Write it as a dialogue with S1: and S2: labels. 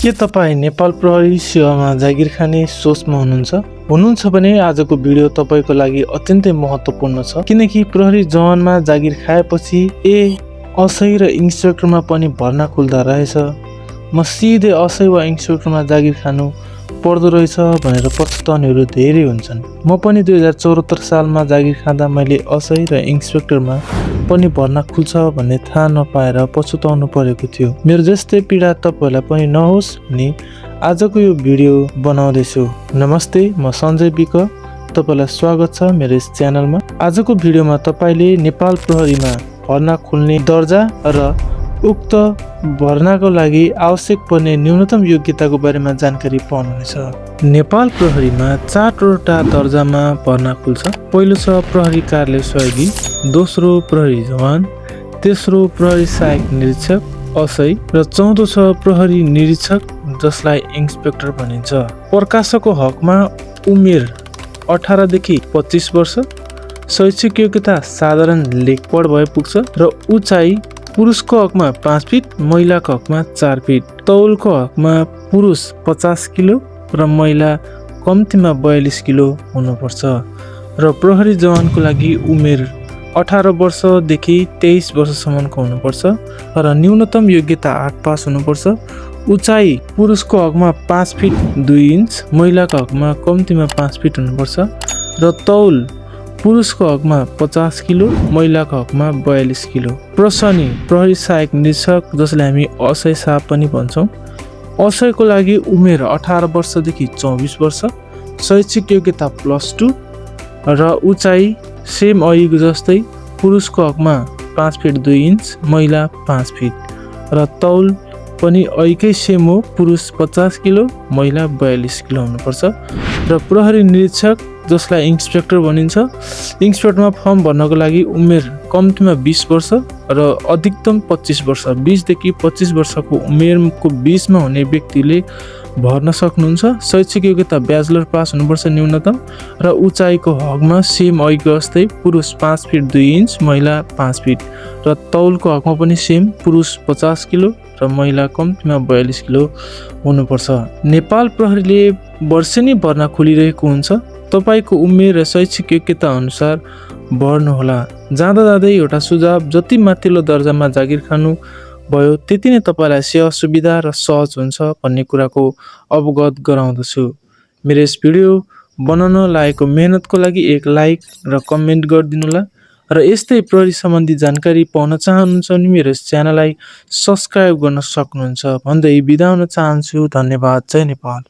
S1: के तपाईँ नेपाल प्रहरी सेवामा जागिर खाने सोचमा हुनुहुन्छ भने आजको भिडियो तपाईँको लागि अत्यन्तै महत्त्वपूर्ण छ, किनकि प्रहरी जवानमा जागिर खाएपछि असै र इन्स्पेक्टरमा पनि भर्ना खुल्दा रहेछ। म सिधै असै वा इन्स्पेक्टरमा जागिर खानु पर्दो रहेछ भनेर पछुताउनेहरू धेरै हुन्छन्। म पनि 2074 सालमा जागिर खाँदा मैले असै र इन्स्पेक्टरमा पनि भर्ना खुल्छ भन्ने थाहा नपाएर पछुताउनु परेको थियो। मेरो जस्तै पीडा तपाईँहरूलाई पनि नहोस् भनी आजको यो भिडियो बनाउँदैछु। नमस्ते, म सञ्जय विक, तपाईँलाई स्वागत छ मेरो यस च्यानलमा। आजको भिडियोमा तपाईँले नेपाल प्रहरीमा भर्ना खुल्ने दर्जा र उक्त भर्नाको लागि आवश्यक पर्ने न्यूनतम योग्यताको बारेमा जानकारी पाउनुहुनेछ। नेपाल प्रहरीमा 4वटा दर्जामा भर्ना खुल्छ। पहिलो छ प्रहरी कार्यालय सहयोगी, दोस्रो प्रहरी जवान, तेस्रो प्रहरी सहायक निरीक्षक असै र चौथो छ प्रहरी निरीक्षक जसलाई इन्स्पेक्टर भनिन्छ। प्रकाशकको हकमा उमेर 18 देखि 25 वर्ष, शैक्षिक योग्यता साधारण लेखपढ भए पुग्छ र उचाइ पुरुषको हकमा 5 फिट, महिलाको हकमा 4 फिट। तौलको हकमा पुरुष 50 किलो र महिला कम्तीमा 42 किलो हुनुपर्छ। र प्रहरी जवानको लागि उमेर 18 वर्षदेखि 23 वर्षसम्मको हुनुपर्छ र न्यूनतम योग्यता 8 पास हुनुपर्छ। उचाइ पुरुषको हकमा 5 फिट 2 इन्च, महिलाको हकमा कम्तीमा 5 फिट हुनुपर्छ। र तौल पुरुषको हकमा 50 किलो, महिलाको हकमा 42 किलो। प्रसनी प्रहरी सहायक निरीक्षक जसलाई हामी असै साहब पनि भन्छौँ। असैको लागि उमेर 18 वर्षदेखि 24 वर्ष, शैक्षिक योग्यता +2 र उचाइ सेम अघिको जस्तै पुरुषको हकमा 5 फिट 2 इन्च, महिला 5 फिट र तौल पनि अघिकै सेम हो, पुरुष 50 किलो, महिला 42 किलो हुनुपर्छ। र प्रहरी निरीक्षक जसलाई इन्स्पेक्टर भनिन्छ। इन्स्पेक्टरमा फर्म भर्नको लागि उमेर कम्तीमा 20 वर्ष र अधिकतम 25 वर्ष, 20 देखि 25 वर्षको उमेरको बिचमा हुने व्यक्तिले भर्न सक्नुहुन्छ। शैक्षिक योग्यता ब्याचलर पास हुनुपर्छ न्यूनतम र उचाइको हकमा सेम अघिको जस्तै पुरुष 5 फिट 2 इन्च, महिला 5 फिट र तौलको हकमा पनि सेम, पुरुष 50 किलो र महिला कम्तीमा 42 किलो हुनुपर्छ। नेपाल प्रहरीले वर्षेनी भर्ना खोलिरहेको हुन्छ। तपाईको उमेर र शैक्षिक योग्यता अनुसार भर्नुहोला। जाँदा जाँदै एउटा सुझाव, जति माथिल्लो दर्जामा जागिर खानु भयो त्यति नै तपाईँलाई सेवा सुविधा र सहज हुन्छ भन्ने कुराको अवगत गराउँदछु। मेरो यस भिडियो बनाउन लागेको मेहनतको लागि एक लाइक र कमेन्ट गरिदिनुहोला र यस्तै प्रहरी सम्बन्धी जानकारी पाउन चाहनुहुन्छ भने मेरो यस च्यानललाई सब्स्क्राइब गर्न सक्नुहुन्छ भन्दै बिदा हुन चाहन्छु। धन्यवाद। जय नेपाल।